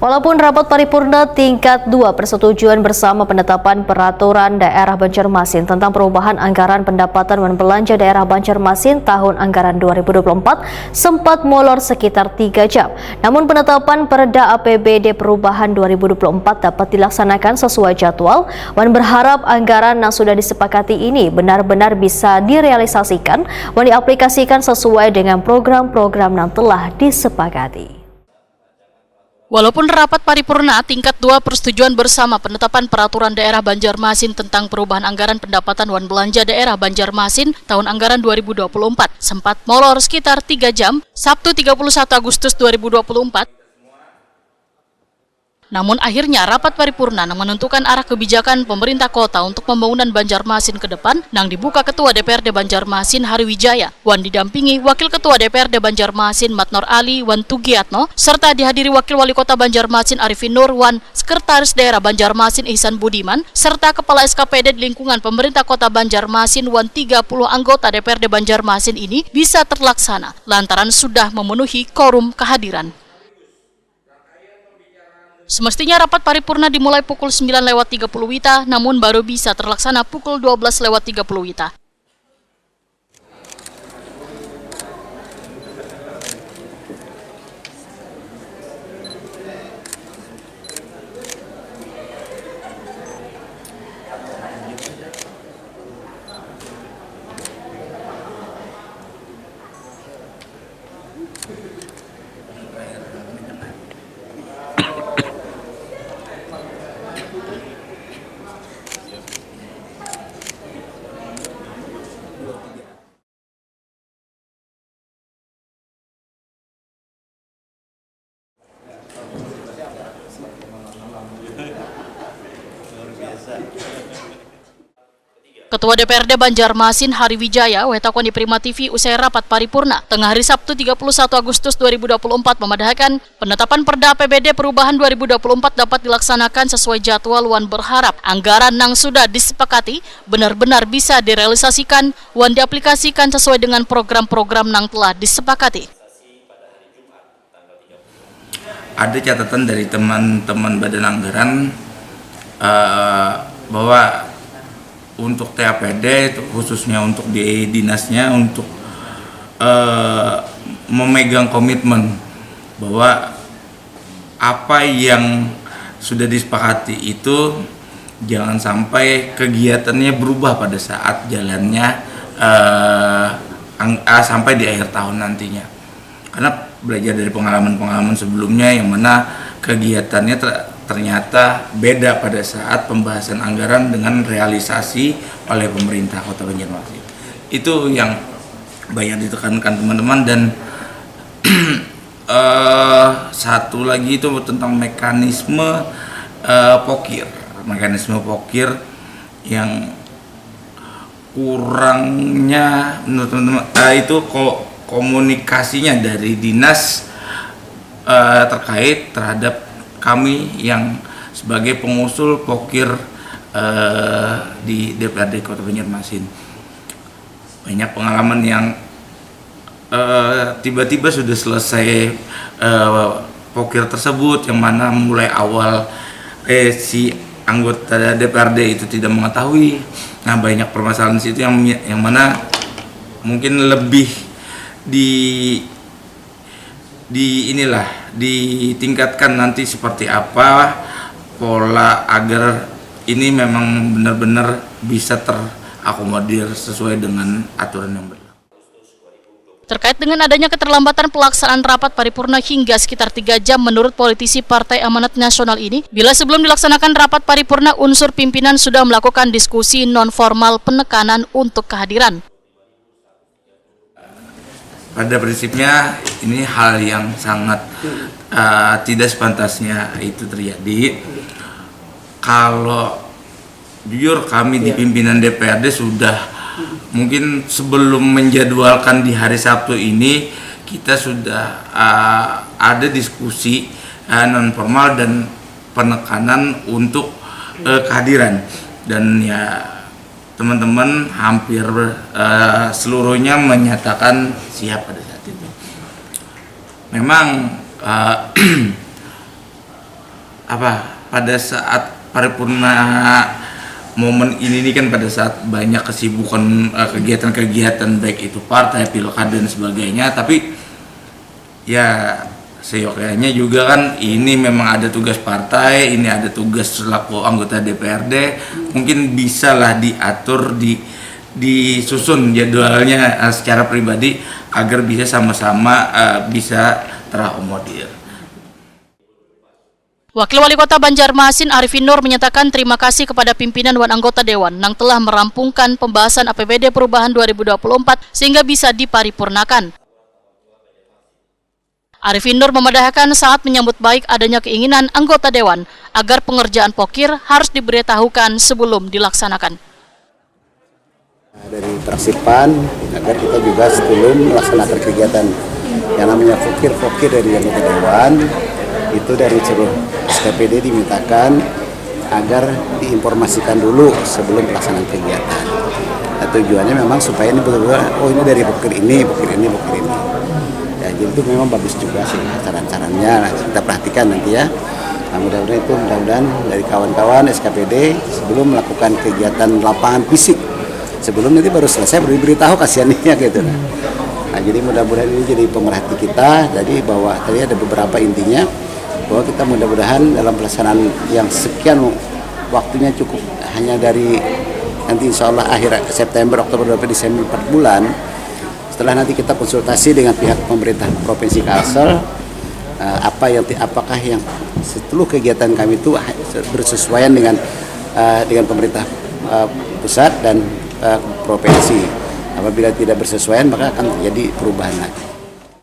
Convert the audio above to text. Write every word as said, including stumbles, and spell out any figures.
Walaupun rapat paripurna tingkat dua persetujuan bersama penetapan peraturan daerah Banjarmasin tentang perubahan anggaran pendapatan wan belanja daerah Banjarmasin tahun anggaran dua ribu dua puluh empat sempat molor sekitar tiga jam, namun penetapan Perda A P B D perubahan dua ribu dua puluh empat dapat dilaksanakan sesuai jadwal, wan berharap anggaran yang sudah disepakati ini benar-benar bisa direalisasikan wan diaplikasikan sesuai dengan program-program yang telah disepakati. Walaupun rapat paripurna tingkat dua persetujuan bersama penetapan peraturan daerah Banjarmasin tentang perubahan anggaran pendapatan wan belanja daerah Banjarmasin tahun anggaran dua ribu dua puluh empat sempat molor sekitar tiga jam, Sabtu tiga puluh satu Agustus dua ribu dua puluh empat, namun akhirnya rapat paripurna nang menentukan arah kebijakan pemerintah kota untuk pembangunan Banjarmasin ke depan nang dibuka Ketua D P R D Banjarmasin Hari Wijaya wan didampingi Wakil Ketua D P R D Banjarmasin Matnor Ali wan Tugiatno, serta dihadiri Wakil Wali Kota Banjarmasin Arifin Nur wan Sekretaris Daerah Banjarmasin Ihsan Budiman, serta Kepala S K P D di lingkungan pemerintah kota Banjarmasin wan tiga puluh anggota D P R D Banjarmasin ini bisa terlaksana lantaran sudah memenuhi korum kehadiran. Semestinya rapat paripurna dimulai pukul sembilan lewat tiga puluh wita, namun baru bisa terlaksana pukul dua belas lewat tiga puluh wita. Ketua D P R D Banjarmasin Hari Wijaya weh takuni Prima T V usai rapat paripurna tengah hari Sabtu tiga puluh satu Agustus dua ribu dua puluh empat memadahakan penetapan Perda A P B D perubahan dua ribu dua puluh empat dapat dilaksanakan sesuai jadwal wan berharap anggaran nang sudah disepakati benar-benar bisa direalisasikan wan diaplikasikan sesuai dengan program-program nang telah disepakati. Ada catatan dari teman-teman Badan Anggaran uh, bahwa untuk T A P D khususnya untuk di dinasnya untuk uh, memegang komitmen bahwa apa yang sudah disepakati itu jangan sampai kegiatannya berubah pada saat jalannya uh, ang, uh, sampai di akhir tahun nantinya. Karena belajar dari pengalaman-pengalaman sebelumnya yang mana kegiatannya ter, ternyata beda pada saat pembahasan anggaran dengan realisasi oleh pemerintah Kota Banjarmasin. Itu yang banyak ditekankan teman-teman dan uh, satu lagi itu tentang mekanisme uh, pokir, mekanisme pokir yang kurangnya menurut teman-teman uh, itu ko komunikasinya dari dinas uh, terkait terhadap kami yang sebagai pengusul pokir uh, di D P R D Kota Banjarmasin. Banyak pengalaman yang uh, tiba-tiba sudah selesai uh, pokir tersebut yang mana mulai awal eh si anggota D P R D itu tidak mengetahui. Nah, banyak permasalahan situ yang yang mana mungkin lebih di di inilah ditingkatkan nanti seperti apa pola agar ini memang benar-benar bisa terakomodir sesuai dengan aturan yang berlaku. Terkait dengan adanya keterlambatan pelaksanaan rapat paripurna hingga sekitar tiga jam menurut politisi Partai Amanat Nasional ini, bila sebelum dilaksanakan rapat paripurna unsur pimpinan sudah melakukan diskusi non formal penekanan untuk kehadiran. Pada prinsipnya ini hal yang sangat uh, tidak sepantasnya itu terjadi. Kalau jujur kami di pimpinan D P R D sudah mungkin sebelum menjadwalkan di hari Sabtu ini kita sudah uh, ada diskusi uh, non formal dan penekanan untuk uh, kehadiran dan ya teman-teman hampir uh, seluruhnya menyatakan siap pada saat itu. Memang uh, apa, pada saat paripurna momen ini nih kan, pada saat banyak kesibukan, eh, kegiatan-kegiatan, baik itu partai, pilkada, dan sebagainya, tapi ya seyogyanya juga kan ini memang ada tugas partai, ini ada tugas selaku anggota D P R D, mungkin bisalah diatur, di disusun jadwalnya, eh, secara pribadi agar bisa sama-sama, eh, bisa terakomodir. Wakil Wali Kota Banjarmasin Arifin Nur menyatakan terima kasih kepada pimpinan wan anggota dewan nang telah merampungkan pembahasan A P B D perubahan dua ribu dua puluh empat sehingga bisa diparipurnakan. Arifin Nur memadahakan sangat menyambut baik adanya keinginan anggota dewan agar pengerjaan pokir harus diberitahukan sebelum dilaksanakan. Dari fraksi PAN, agar kita juga sebelum melaksanakan kegiatan yang namanya pokir-pokir dari anggota dewan, itu dari seluruh S K P D dimintakan agar diinformasikan dulu sebelum pelaksanaan kegiatan. Nah, tujuannya memang supaya ini betul-betul, oh, ini dari pokir ini, pokir ini, pokir ini. Ya, jadi itu memang bagus juga sih saran-sarannya. Nah, kita perhatikan nanti ya. Nah, mudah-mudahan itu, mudah-mudahan dari kawan-kawan S K P D sebelum melakukan kegiatan lapangan fisik, sebelum nanti baru selesai baru diberitahu, kasihannya gitu. Nah, jadi mudah-mudahan ini jadi pemerhati kita, jadi bahwa tadi ada beberapa intinya, bahwa kita mudah-mudahan dalam pelaksanaan yang sekian waktunya cukup, hanya dari nanti insya Allah akhir September, Oktober, November, Desember, empat bulan. Setelah nanti kita konsultasi dengan pihak pemerintah Provinsi Kalsel, eh, apa yang ti- apakah yang seluruh kegiatan kami itu ha- bersesuaian dengan eh, dengan pemerintah eh, pusat dan eh, provinsi. Apabila tidak bersesuaian, maka akan terjadi perubahan lagi.